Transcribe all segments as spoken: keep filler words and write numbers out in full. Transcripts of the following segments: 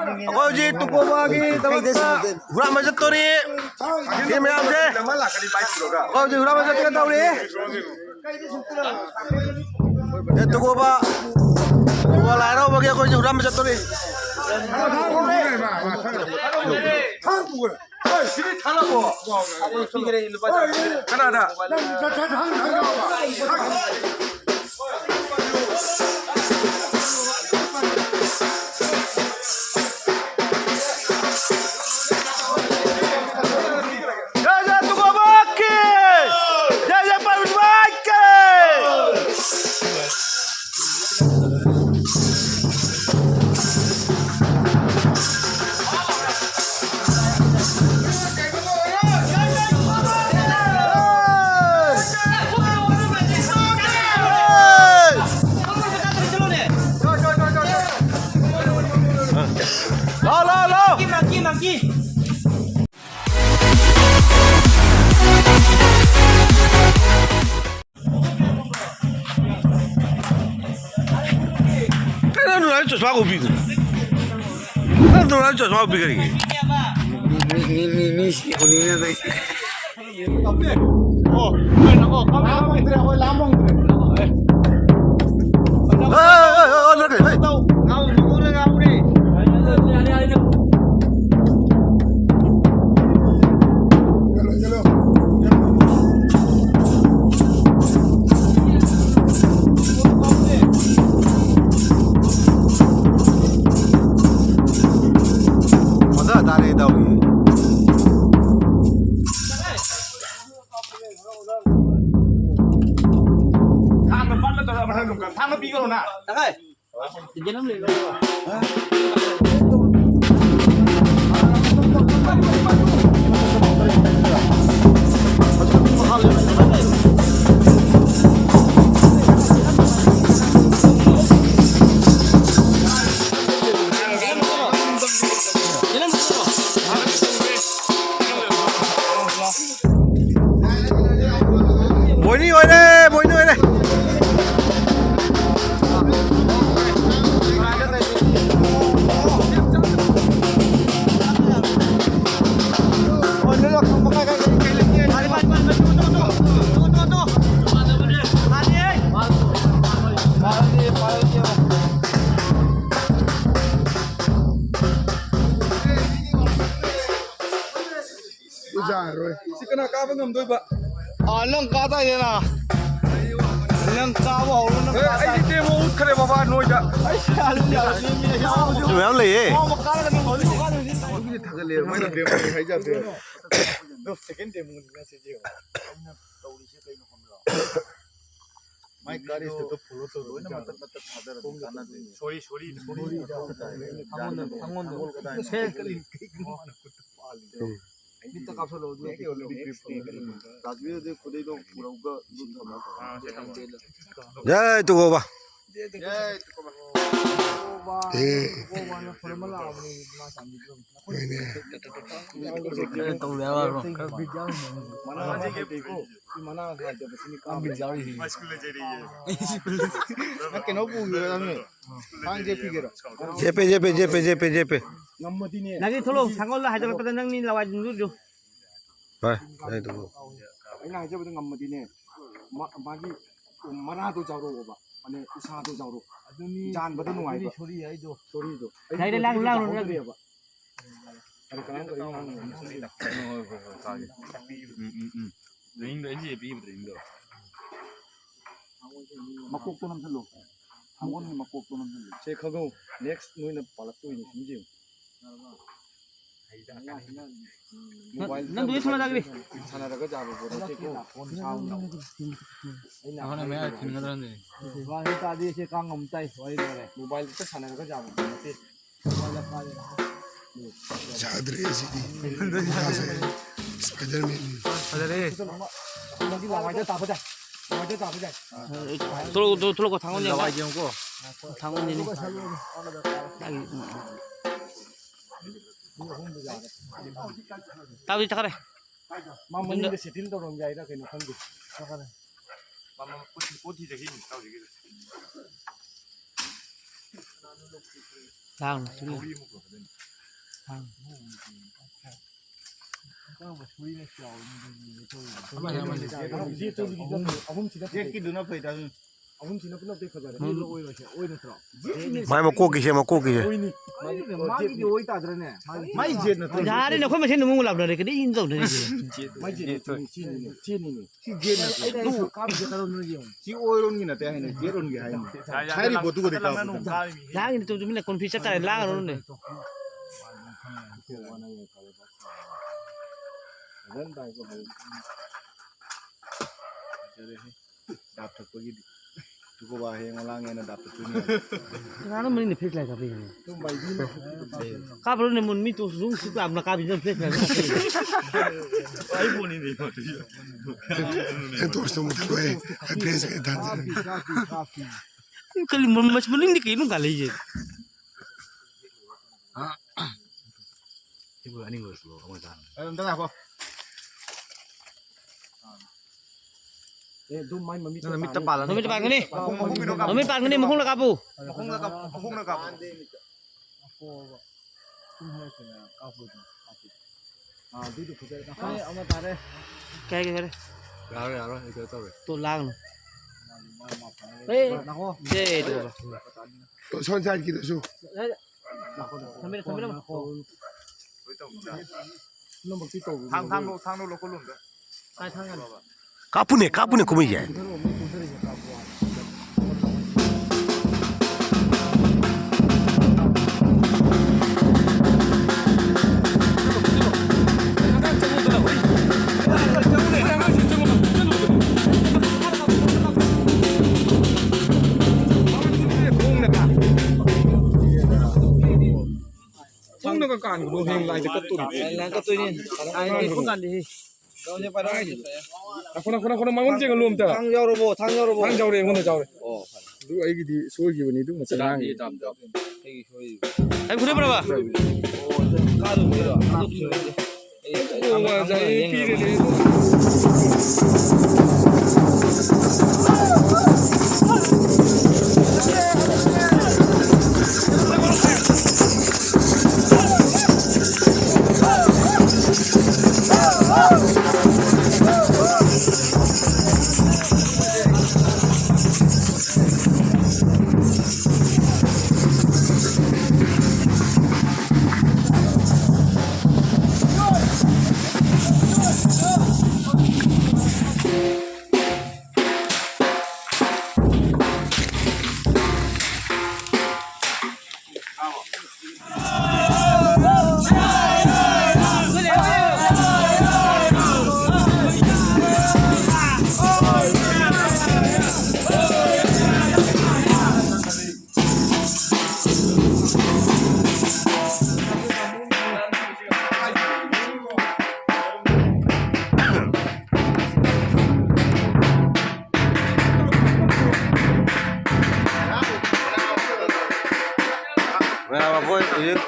ꯑꯩꯈꯣꯏ ꯍꯧꯖꯤꯛ ꯇꯨꯀꯣꯕꯥꯒꯤꯗꯃꯛꯇ ꯍꯨꯔꯥꯟꯕ ꯆꯠꯇꯣꯔꯤ꯫ ꯁꯤ ꯃꯌꯥꯝꯁꯦ ꯑꯩꯈꯣꯏ ꯍꯧꯖꯤꯛ ꯍꯨꯔꯥꯟꯕ ꯆꯠꯀꯦ ꯇꯧꯔꯤ꯫ ꯑꯦ, ꯇꯨꯀꯣꯕ, ꯇꯨꯀꯣꯕ ꯂꯥꯏ ꯍꯔꯥꯎꯕꯒꯤ ꯑꯩꯈꯣꯏꯁꯦ ꯍꯨꯔꯥꯟꯕ ꯆꯠꯇꯣꯔꯤ꯫ ꯀꯅꯥꯗ? ꯖꯥꯏ ꯖꯥꯏ ꯇꯨꯀꯣꯕ ꯀꯤ! ꯖꯥꯏ ꯖꯥꯏ ꯄꯥꯏꯕ ꯅꯨꯡꯉꯥꯏ ꯀꯤ! ꯂꯥꯎ, ꯂꯥꯎ, ꯂꯥꯎ! ꯀꯩꯅꯣ ꯅꯨꯡꯉꯥꯏ ꯆꯁꯃꯥ ꯎꯞꯄꯤꯗꯨ? ꯀꯩꯅꯣ ꯅꯨꯡꯉꯥꯏ ꯆꯁꯃꯥ ꯎꯞꯄꯤ ꯀꯔꯤꯒꯤ? ꯃꯤ, ꯃꯤ, ꯃꯤ, ꯃꯤ ꯁꯤ ꯎꯅꯤꯡꯅꯕꯩ꯫ ꯑꯣ, ꯀꯩꯅꯣ, ꯑꯣ, ꯀꯃꯥꯏꯅ ꯂꯥꯝꯃꯣꯡꯗ꯭ꯔꯦ, ꯑꯩꯈꯣꯏ ꯂꯥꯝꯃꯣꯡꯗ꯭ꯔꯦ꯫ ꯑꯦ, ꯑꯦ, ꯑꯦ, ꯑꯦ, ꯑꯦ, ꯑꯦ꯫ ꯑꯣꯟꯊ ꯇꯥꯔꯦ ꯏꯇꯥꯎꯒꯤ꯫ ꯊꯥꯡꯒ ꯄꯠꯂ ꯇꯧꯔ ꯃꯊꯪ ꯊꯥꯡꯒ ꯄꯤꯈ꯭ꯔꯣ ꯅꯪ꯫ ꯃꯣꯏꯅꯤ ꯑꯣꯏꯔꯦ, ꯃꯣꯏꯅꯤ ꯑꯣꯏꯔꯦ꯫ ꯌꯥꯔꯣꯏ꯫ ꯁꯤ ꯀꯅꯥ ꯀꯥꯕ ꯉꯝꯗꯣꯏꯕ? ꯑꯥ, ꯅꯪ ꯀꯥꯗꯥꯏꯗꯅ? ꯅꯪ ꯀꯥꯕ ꯍꯧꯔꯣ, ꯅꯪ ꯑꯦ, ꯀꯥꯗꯥꯏ-, ꯑꯩꯗꯤ ꯗꯦꯃꯣ ꯎꯠꯈ꯭ꯔꯦ ꯕꯕꯥ ꯅꯣꯏꯗ꯫ ꯑꯩꯁ, ꯌꯥꯔꯦ, ꯌꯥꯔꯦ, ꯃꯤ, ꯃꯤ, ꯃꯤ, ꯃꯤ, ꯃꯌꯥꯝ ꯂꯩꯌꯦ꯫ ꯃꯥ ꯑꯃꯨꯛ ꯀꯥꯔꯒ ꯅꯪ ꯍꯧꯖꯤꯛ ꯀꯥꯗꯣꯏꯁꯤ꯫ ꯑꯗꯨꯒꯤꯗꯤ ꯊꯥꯒꯠꯂꯦ, ꯃꯣꯏꯅ ꯗꯦꯃꯣ ꯍꯥꯏꯖꯕꯗꯣ꯫ ꯑꯗꯣ ꯁꯦꯀꯦꯟ ꯗꯦꯃꯣꯅꯤ ꯉꯁꯤꯁꯦ꯫ ꯑꯩꯅ ꯇꯧꯔꯤꯁꯦ ꯀꯩꯅꯣ ꯈꯪꯕ꯭ꯔꯣ? ꯃꯥꯏ ꯀꯥꯔꯤꯁꯇꯨꯗ ꯐꯣꯂꯣ ꯇꯧꯔꯣ, ꯂꯣꯏꯅ ꯃꯇꯠ ꯃꯇꯠ ꯊꯥꯗꯔꯗꯤ ꯀꯥꯟꯅꯗꯦ꯫ ꯁꯣꯔꯤ, ꯁꯣꯔꯤ, ꯁꯣꯔꯤ꯫ ꯊꯥꯡꯒꯣꯟꯗ, ꯊꯥꯡꯒꯣꯟꯗ꯫ ꯌꯥꯟꯕꯗꯣ ꯁꯦ, ꯀꯔꯤ, ꯀꯩꯒꯤꯅꯣ ꯃꯥꯅ ꯈꯨꯠꯇ ꯄꯥꯜꯂꯤꯗꯣ? ꯎꯝ꯫ ꯃꯤꯠꯇ ꯀꯥꯞꯁꯜꯂꯣ, ꯑꯗꯨꯒ ꯍꯦꯛ ꯌꯧꯔꯗꯤ ꯒ꯭ꯔꯤꯞꯅꯦ ꯀꯔꯤꯅꯣ꯫ ꯂꯥꯛꯄꯤꯔꯗꯤ ꯈꯨꯗꯩꯗꯣ ꯄꯨꯔꯛꯎꯒ ꯑꯗꯨ ꯊꯝꯃꯣ꯫ ꯑꯥ, ꯁꯦ ꯊꯝꯃꯣ꯫ ꯖꯥꯏ ꯇꯨꯀꯣꯕ꯫ ꯖꯥꯏ ꯇꯨꯀꯣꯕ꯫ ꯑꯦ꯫ ꯇꯨꯀꯣꯕꯅ ꯐꯣꯟ ꯑꯃ ꯂꯥꯛꯑꯕꯅꯦ, ꯃꯥ ꯆꯥꯟꯕꯤꯗ꯭ꯔꯣ? ꯍꯣꯏꯅꯦ꯫ ꯇꯧꯗꯦ ꯍꯥꯏꯕ ꯈꯔ ꯕꯤꯠ ꯌꯥꯎꯔꯤꯅꯦ꯫ ꯃꯅꯥ ꯉꯥꯏꯇꯕꯁꯤꯅꯤ ꯀꯥꯕ꯫ ꯕꯤꯠ ꯌꯥꯎꯔꯤꯁꯤꯅꯤ꯫ ꯅꯪ ꯀꯩꯅꯣ ꯄꯨꯈꯤꯔꯣ ꯅꯪ? ꯊꯥꯡ ꯖꯦꯞ ꯄꯤꯒꯦꯔꯣ? ꯖꯦꯞꯄꯦ, ꯖꯦꯞꯄꯦ, ꯖꯦꯞꯄꯦ, ꯖꯦꯞꯄꯦ, ꯖꯦꯞꯄꯦ꯫ ꯉꯝꯃꯗꯤꯅꯦ꯫ ꯅꯪꯒꯤ ꯊꯣꯛꯂꯛꯑꯣ, ꯁꯪꯒꯣꯜꯗ ꯍꯥꯏꯗꯣꯔꯛꯄꯗ ꯅꯪꯅꯤ ꯂꯋꯥꯏ ꯗꯨꯝꯗꯨ꯫ ꯍꯣꯏ, ꯌꯥꯏ, ꯑꯗꯨꯕꯨ꯫ ꯑꯩꯅ ꯍꯥꯏꯖꯕꯗ ꯉꯝꯃꯗꯤꯅꯦ, ꯃꯥ-, ꯃꯥꯒꯤ ꯃꯅꯥꯗꯣ ꯆꯥꯎꯔꯛꯑꯣꯕ, ꯃꯥꯅꯦ, ꯎꯁꯥꯗꯣ ꯆꯥꯎꯔꯛꯑꯣ꯫ ꯑꯗꯨꯅꯤ, ꯌꯥꯟꯕꯗ ꯅꯨꯡꯉꯥꯏꯕ꯫ ꯑꯗꯨꯅꯤ ꯁꯣꯔꯤ ꯍꯥꯏꯗꯣ꯫ ꯁꯣꯔꯤꯗꯣ꯫ ꯂꯥꯛꯑꯣ, ꯂꯥꯛꯑꯣ, ꯂꯥꯛꯑꯣ꯫ ꯑꯗꯨ ꯀꯃꯥꯏꯅ ꯇꯧꯔꯤꯅꯣ? ꯎꯝ, ꯎꯝ, ꯎꯝ꯫ ꯇ꯭ꯔꯦꯅꯤꯡꯗꯣ, ꯑꯩꯅ ꯁꯤꯗ ꯄꯤꯕ ꯇ꯭ꯔꯦꯅꯤꯡꯗꯣ꯫ ꯃꯀꯣꯛꯇꯣ ꯅꯝꯁꯤꯜꯂꯣ꯫ ꯊꯥꯡꯒꯣꯟꯒꯤ ꯃꯀꯣꯛꯇꯣ ꯅꯝꯁꯤꯜꯂꯣ꯫ ꯁꯦ ꯈꯪꯉꯧ, next ꯅꯣꯏꯅ ꯄꯥꯜꯂꯛꯇꯣꯏꯅꯤ, ꯁꯨꯝ ꯌꯦꯡꯉꯨ꯫ ꯅꯪ, ꯅꯪ ꯗꯨꯏ ꯁꯃꯥ ꯖꯥꯒ꯭ꯔꯤ꯫ ꯁꯥꯟꯅꯔꯒ ꯌꯥꯕ ꯄꯣꯠ ꯅꯠꯇꯦꯀꯣ꯫ ꯑꯩꯈꯣꯏꯅ ꯃꯌꯥ ꯊꯤꯟꯒꯗ꯭ꯔꯅꯦ꯫ ꯋꯥꯔꯤ ꯇꯥꯗꯤ ꯁꯤ ꯀꯥꯡ ꯑꯃ ꯇꯥꯏ, ꯋꯥꯔꯤ ꯂꯣꯏꯔꯦ꯫ ꯃꯣꯕꯥꯏꯜꯗ ꯁꯥꯟꯅꯔꯒ ꯌꯥꯕ ꯄꯣꯠ ꯅꯠꯇꯦ꯫ ꯌꯥꯗ꯭ꯔꯦ ꯁꯤꯗꯤ꯫ ꯁ꯭ꯄꯥꯏꯗꯔꯃꯦꯟ꯫ ꯐꯖꯔꯦ꯫ ꯃꯥꯗꯤ ꯂꯋꯥꯏꯗ ꯇꯥꯕ ꯇꯥꯏ꯫ ꯂꯋꯥꯏꯗ ꯇꯥꯕ ꯇꯥꯏ꯫ ꯊꯣꯛꯂꯛꯑꯣ, ꯊꯣꯛꯂꯛꯑꯣ, ꯊꯥꯡꯒꯣꯟ ꯌꯦꯡꯉꯣ꯫ ꯂꯋꯥꯏ ꯌꯦꯡꯉꯨꯀꯣ꯫ ꯊꯥꯡꯒꯣꯟ ꯌꯦꯡꯉꯣ꯫ ꯇꯥꯕꯗꯤ ꯇꯥꯈꯔꯦ꯫ ꯃꯥ ꯃꯅꯤꯡꯗ ꯁꯦꯇꯤꯡ ꯇꯧꯔꯝ ꯌꯥꯏꯔ ꯀꯩꯅꯣ ꯈꯪꯗꯦ꯫ ꯃꯥ, ꯃꯥ, ꯄꯣꯠ ꯊꯤ-, ꯄꯣꯠ ꯊꯤꯖꯈꯤꯅꯤ ꯏꯇꯥꯎꯁꯤꯒꯤꯗ꯫ ꯂꯥꯡꯅꯨ, ꯁꯨꯔꯤ꯫ ꯊꯧꯔꯤ ꯑꯃ ꯄꯨꯔꯛꯀꯗꯣꯏꯅꯤ꯫ ꯂꯥꯡꯅꯨ꯫ ꯀꯔꯝꯕ ꯁꯨꯔꯤꯅ ꯆꯥꯎꯔꯤꯅꯣ? ꯑꯃꯅꯤ, ꯑꯃꯅꯤ꯫ ꯑꯍꯨꯝꯁꯤꯗ ꯐꯖꯩ꯫ ꯖꯦꯠꯀꯤꯗꯨꯅ ꯐꯩꯗ ꯑꯗꯨꯅ꯫ ꯑꯍꯨꯝꯁꯤꯅ ꯄꯨꯂꯞꯇꯤ ꯐꯖꯔꯦ꯫ ꯎꯝ꯫ ꯑꯣꯏ ꯅꯠꯇ꯭ꯔꯣ? ꯃꯥꯏ ꯃꯀꯣꯛꯀꯤꯁꯦ, ꯃꯀꯣꯛꯀꯤꯁꯦ꯫ ꯑꯣꯏꯅꯤ꯫ ꯃꯥꯒꯤꯗꯤ ꯑꯣꯏ ꯇꯥꯗ꯭ꯔꯅꯦ? ꯃꯥꯏ ꯖꯦꯠ ꯅꯠꯇ꯭ꯔꯣ? ꯌꯥꯔꯦꯅꯦ, ꯑꯩꯈꯣꯏ ꯃꯁꯦꯟ ꯑꯃꯨꯛ ꯂꯥꯞꯅꯔꯦ꯫ ꯀꯔꯤ ꯏꯟ ꯇꯧꯅꯔꯤꯁꯦ? ꯃꯥꯏ ꯖꯦꯠ ꯅꯠꯇ꯭ꯔꯣ? ꯆꯦꯟꯅꯤꯅꯦ, ꯆꯦꯟꯅꯤꯅꯦ꯫ ꯁꯤ ꯖꯦꯠ ꯅꯠꯇ꯭ꯔꯣ? ꯑꯩ, ꯑꯩ ꯀꯥꯞꯄꯤꯁꯦ ꯀꯔꯝꯕꯅꯣ ꯌꯦꯡꯉꯨ꯫ ꯁꯤ ꯑꯣꯏꯔꯣꯟꯒꯤ ꯅꯠꯇꯦ ꯍꯥꯏꯅꯦ, ꯖꯦꯠ ꯑꯣꯟꯒꯤ ꯍꯥꯏꯅꯦ꯫ ꯍꯥꯏꯔꯤ ꯄꯣꯠꯇꯨꯒꯗꯤ ꯀꯥꯞꯄ ꯂꯥꯡꯒꯅꯤ ꯇꯨ ꯇꯨꯃꯤꯟꯅ ꯀꯣꯟꯐ꯭ꯌꯨꯁ ꯆꯠꯇꯥꯔꯦ, ꯂꯥꯡꯒꯅꯨꯅꯦ꯫ ꯐꯖꯅ ꯇꯥꯏꯀꯣ, ꯍꯧꯖꯤꯛ꯫ ꯐꯖꯔꯦꯍꯦ꯫ ꯗꯥꯞ ꯊꯛꯄꯒꯤꯗꯤ꯫ ꯇꯨꯀꯣꯕꯥ ꯍꯌꯦꯡ ꯂꯥꯡꯉꯦꯅ ꯗꯥꯞ ꯊꯛꯇꯣꯏꯅꯦ꯫ ꯀꯅꯥꯅꯣ ꯃꯅꯤꯡꯗ ꯐ꯭ꯂꯦꯁ ꯂꯥꯏꯠ ꯀꯥꯞꯄꯤꯁꯤꯅ? ꯀꯥꯞꯄ꯭ꯔꯣꯅꯦ, ꯃꯨꯟ ꯃꯤ ꯇꯣ ꯁꯨꯝ ꯁꯤ ꯂꯥꯞꯅ ꯀꯥꯞꯄꯤꯁꯤꯅ ꯐ꯭ꯂꯦꯁ ꯂꯥꯏꯠ ꯀꯥꯞꯄꯤ꯫ ꯑꯩ ꯐꯣꯟꯅꯤꯅꯦ꯫ ꯑꯩ ꯇꯣꯔꯁꯇꯣ ꯃꯨꯊꯠꯂꯣꯏ꯫ ꯑꯩ ꯐ꯭ꯂꯦꯁ ꯀꯩ ꯊꯥꯟꯗꯦ꯫ ꯀꯔꯤ ꯃ-, ꯃꯁ-, ꯃꯅꯤꯡꯗꯤ ꯀꯩꯅꯣ ꯀꯥꯜꯂꯛꯏꯁꯦ? ꯁꯤꯕꯨ ꯑꯅꯤ ꯂꯣꯏꯁꯤꯜꯂꯣ, ꯑꯃ ꯆꯥꯅ꯫ ꯑꯦ, ꯑꯝꯇ ꯉꯥꯏꯈꯣ꯫ ꯑꯦ, ꯑꯗꯨꯝ ꯃꯥꯏ ꯃꯃꯤꯠꯇ ꯅꯪ ꯃꯤꯠꯇ ꯄꯥꯜꯂꯅꯤ꯫ ꯄꯥꯜꯂꯅꯤ꯫ ꯃꯃꯤꯠꯇ ꯄꯥꯟꯒꯅꯤ꯫ ꯃꯈꯣꯡ, ꯃꯈꯣꯡꯒꯤꯗꯣ ꯀꯥꯞꯄꯣ꯫ ꯃꯃꯤꯠ ꯄꯥꯟꯒꯅꯤ, ꯃꯈꯣꯡꯗ ꯀꯥꯞꯄꯨ꯫ ꯃꯈꯣꯡꯗ ꯀꯥꯞꯄꯣ, ꯃꯈꯣꯡꯗ ꯀꯥꯞꯄꯣ꯫ ꯑꯥ, ꯑꯗꯨꯏꯗꯣ ꯐꯖꯔꯦ꯫ ꯑꯥ, ꯑꯃ ꯇꯥꯔꯦ꯫ ꯀꯩ ꯍꯥꯏꯒꯦ, ꯀꯩ ꯍꯥꯏꯒꯦ? ꯌꯥꯔꯣꯏ, ꯌꯥꯔꯣꯏ, ꯑꯩ ꯀꯩꯅꯣ ꯇꯧꯔꯦ꯫ ꯇꯣ ꯂꯥꯡꯅꯨ꯫ ꯃꯥ, ꯃꯥ, ꯃꯥ, ꯑꯦ, ꯂꯥꯛꯑꯣ꯫ ꯁꯦ, ꯇꯣ꯫ ꯁꯣꯝ ꯁꯥꯏꯗꯀꯤꯗꯨꯁꯨ꯫ ꯊꯝꯕꯤꯔꯣ, ꯊꯝꯕꯤꯔꯣ꯫ ꯊꯥꯡ, ꯊꯥꯡꯗꯣ, ꯊꯥꯡꯗꯣ ꯂꯧꯈꯠꯂꯣ ꯑꯝꯇ꯫ ꯀꯥꯏ ꯊꯥꯡꯒꯅꯤ? ꯀꯥꯞꯄꯨꯅꯦ, ꯀꯥꯞꯄꯨꯅꯦ, ꯀꯨꯝꯍꯩꯁꯦ꯫ ꯈꯣꯡꯅꯒ ꯀꯥꯟꯒꯅꯨ, ꯍꯌꯦꯡ ꯂꯥꯏꯗ ꯀꯠꯇꯣꯔꯤꯕꯅꯤ꯫ ꯂꯥꯏꯗ ꯀꯠꯇꯣꯏꯅꯤ꯫ ꯂꯥꯏꯗ ꯀꯠꯄ ꯀꯥꯟꯗ ꯍꯦ꯫ ꯅꯈꯣ, ꯅꯈꯣ, ꯅꯈꯣ, ꯅꯈꯣ, ꯃꯉꯣꯟꯗ ꯌꯦꯡꯍꯜꯂꯨ ꯑꯝꯇ꯫ ꯊꯥꯡ ꯌꯥꯎꯔꯕꯣ? ꯊꯥꯡ ꯌꯥꯎꯔꯕꯣ? ꯊꯥꯡ ꯌꯥꯎꯔꯦ, ꯑꯩꯉꯣꯟꯗ ꯌꯥꯎꯔꯦ꯫ ꯑꯣ, ꯐꯔꯦ꯫ ꯑꯗꯨ ꯑꯩꯒꯤꯗꯤ ꯁꯣꯏꯈꯤꯕꯅꯤ, ꯑꯗꯨ ꯃꯇꯝ ꯂꯥꯡꯒꯤ꯫ ꯑꯩꯒꯤ ꯁꯣꯏꯈꯤꯕꯅꯤ꯫ ꯑꯩ ꯐꯨꯔꯦ, ꯕ꯭ꯔꯥꯕ꯫ ꯑꯣ, ꯀꯥꯔꯨꯕꯩꯔꯣ? ꯑꯗꯨ ꯐꯤꯔꯣꯏꯗꯤ꯫ ꯑꯩ ꯑꯣ, ꯉꯁꯥꯏ ꯑꯩ ꯄꯤꯔꯦꯅꯦ꯫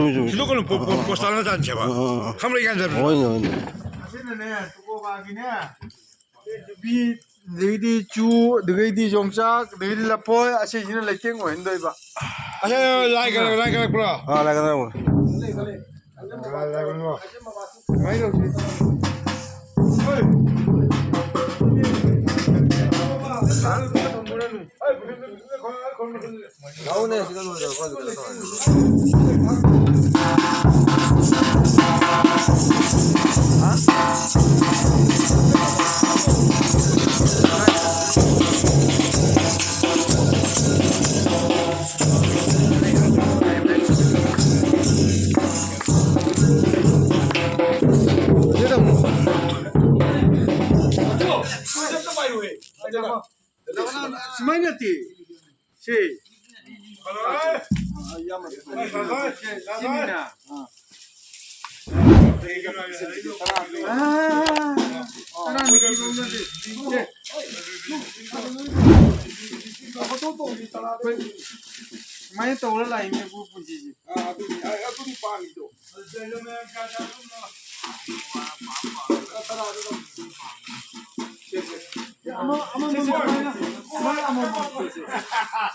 ꯆꯨꯝꯃꯤ, ꯆꯨꯝꯃꯤ꯫ ꯁꯤꯗꯣꯛꯀꯅꯨ, ꯄꯣ-, ꯄꯣ-, ꯄꯣꯁꯇꯥꯜ ꯃꯆꯥꯅꯤ ꯁꯦꯕ꯫ ꯑꯥ, ꯑꯥ, ꯑꯥ꯫ ꯈꯪꯕ꯭ꯔꯥ, ꯑꯩ ꯒ꯭ꯌꯥꯟ ꯇꯥꯕ꯭ꯔꯥ? ꯍꯣꯏꯅꯦ, ꯍꯣꯏꯅꯦ꯫ ꯑꯁꯤꯅꯅꯦ, ꯇꯨꯀꯣꯕꯥꯒꯤꯅꯦ, ꯅꯨꯄꯤ, ꯑꯗꯒꯤꯗꯤ ꯆꯨ, ꯑꯗꯒꯤꯗꯤ ꯌꯣꯡꯆꯥꯛ, ꯑꯗꯒꯤꯗꯤ ꯂꯐꯣꯏ, ꯑꯁꯤꯁꯤꯅ ꯂꯩꯇꯦꯡ ꯑꯣꯏꯍꯟꯗꯣꯏꯕ꯫ ꯑꯁꯤ ꯂꯥꯏ ꯀꯠꯂꯛ-, ꯂꯥꯏ ꯀꯠꯂꯛꯄ꯭ꯔꯣ? ꯑꯥ, ꯂꯥꯏ ꯀꯠꯂꯛꯄ꯭ꯔꯣ? ꯂꯥꯏ ꯀꯠꯂꯛꯄ꯭ꯔꯣ? ꯀꯃꯥꯏꯅ ꯇꯧꯁꯤ? ꯍꯣꯏ꯫ ꯁꯨꯃꯥꯏꯅ ꯅꯠꯇꯦ꯫ ꯁꯤ꯫ ꯁꯤꯅꯤꯅ꯫ ꯑꯥ, ꯇꯔꯥ ꯅꯠꯇꯦ꯫ ꯁꯨꯃꯥꯏꯅ ꯇꯧꯔ ꯂꯥꯛꯏꯅꯦ ꯄꯨꯟꯁꯤꯁꯦ꯫ ꯑꯥ, ꯑꯗꯨꯅꯤ, ꯑꯥ, ꯑꯗꯨꯅꯤ ꯄꯥꯝꯃꯤꯗꯣ꯫ ꯑꯃ, ꯑꯃ, ꯑꯃ, ꯑꯃ, ꯑꯃ, ꯑꯃ꯫